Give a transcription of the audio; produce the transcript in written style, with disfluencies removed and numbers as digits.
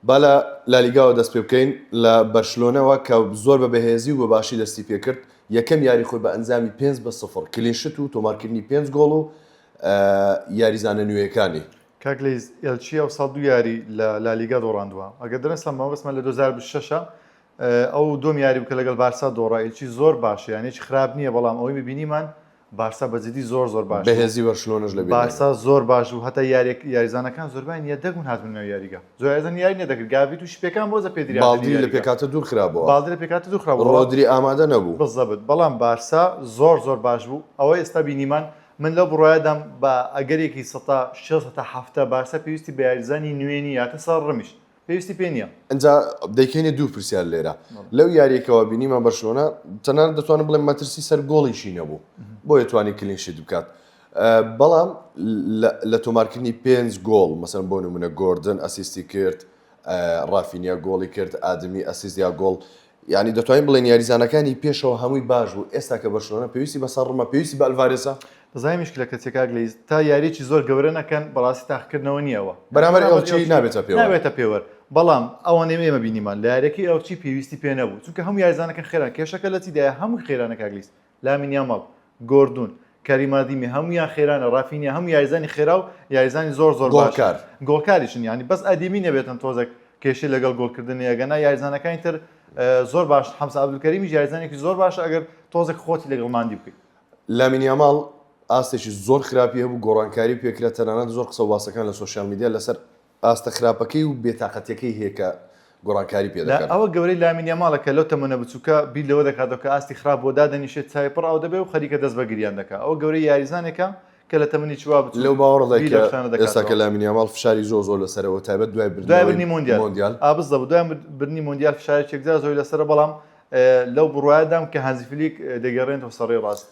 با لە لالیگاوە دەست پێ بکەین لە بەرشلۆنەوە کە زۆر بە بەهێزی و بە باشی دەستی پێکرد یەکەم یاری خۆی بە ئەنجامی 5 بە 0 clean sheet و تۆمارکردنی 5 گۆڵ و یاریزانە نوێیەکانی. کاک لەیس ئێلچی ئەوساڵ دوو یاری لە لالیگا دۆڕاندووە ئەگەر دەرنسا مەبەستمان لە 2026 ئەو دووەم یاری بوو کە لەگەڵ بارسا دۆڕا ئێلچی زۆر باشە یانەیەکی خراپ نییە بەڵام ئەوەی ببینیمان بارسا بە جدی زۆر زۆر باش بوو. بەهێزی بەرشلۆنەش لە بیر نەکەن. بارسا زۆر باش بوو هەتا یاریەک یاریزانەکان زۆربەیان یەدەگ بوون هاتبوونە ناو یاریگا زۆر یاریزان یاری نەدەکرد گاڤی تووشی پێکان بۆ زە پێدری هاتە نێو باڵدی لە یاریگا پێکهاتە دوور خرابەوە. باڵدی لە پێکهاتە دوور خرابووەوە. ڕۆدری ئامادە نەبوو. بزەبت بەڵام بارسا زۆر زۆر باش بوو ئەوەی ئێستا بینیمان من لەو بڕوایەدام بە ئەگەرێکی سەتا شێست هەتا 70 بارسا پێویستی بە یاریزانی نوێ نییە هەتا سەر ڕمیش پێویستی پێ نییە. ئینجا دەیکەینە دوو پرسیار لێرە لەو یاریەکەوە بینیمان بەرشلۆنە تەنانەت دەتوانم بڵێم مەترسی سەر گۆڵیشی نەبوو بۆیە توانی clean sheet بکات بەڵام لە تۆمارکردنی پێنج گۆڵ مەسەن بۆ نمونە گۆردن assist ی کرد ڕافینیا گۆڵی کرد ئادمی assist یا گۆڵ یانی دەتوانین بڵێین یاریزانەکانی پێشەوە هەمووی باش بوو، ئێستا کە بەرشلۆنە پێویستی بە سەرڕمە، پێویستی بە ئەلڤارێسە. دەزانی میشکلەکە چیە کاک لەیس، تا یاریەکی زۆر گەورە نەکەن بەڕاستی تاقیکردنەوە نیە ئەوە. بەرامبەر ئێڵچی نابێتە پێوەر. نابێتە پێوەر، بەڵام ئەوەنەی ئێمە بینیمان لە یاریەکەی ئێڵچی پێویستی پێ نەبوو، چونکە هەموو یاریزانەکان خێران، کێشەکە لە چیدایە هەمووی خێرانە کاک لیس، لامین یاماڵ، گۆردون، کەریم ئادیمی هەموویان خێرانە، ڕافینیا هەموو یاریزانی خێرا و یاریزانی زۆر زۆر باشن. گۆڵکار. گۆڵکاریشن یانی بەس ئەدیمی نەبێتن تۆزێک کێشەی لەگەڵ گۆڵکردن هەیە گەنا یاریزانەکانی تر زۆر باشن حەمزە عەبدولکەریمیش یاریزانێکی زۆر باشە ئەگەر تۆزێک خۆتی لەگەڵ ماندی بکەیت. لامین یاماڵ ئاستێکی زۆر خراپی هەبوو گۆڕانکاری پێکرا تەنانەت زۆر قسە و باسەکان لە social media لەسەر ئاستە خراپەکەی و بێتاقەتیەکەی هەیە کە گۆڕانکاری پێ دەکەن. ئەوە گەورەی لامین یاماڵە کە لەو تەمەنە بچووکە بیر لەوە دەکاتەوە کە ئاستی خراپ بووە دادەنیشێت چاوی پڕ ئاو دەبێ و خەریکە دەست بە گریان دەکا ئەوە گەورەی یاریزانێکە کە لە تەمەنی چوا بچووک لەو باوەڕەدای بیر کە لەو شتانە ئێستا کە دەکاتەوە. لامین یاماڵ فشاری زۆر زۆر لەسەرە وە تایبەت دوای دوای بردنەوەی بردنی مۆندیال مۆندیال. ئا بزەبت دوای بردنی مۆندیال فشارێکی یەکجار زۆری لەسەرە بەڵام لەو بڕوایەدام کە هانزی فلیک دەیگەڕێنێتەوە سەر ڕێی ڕاست.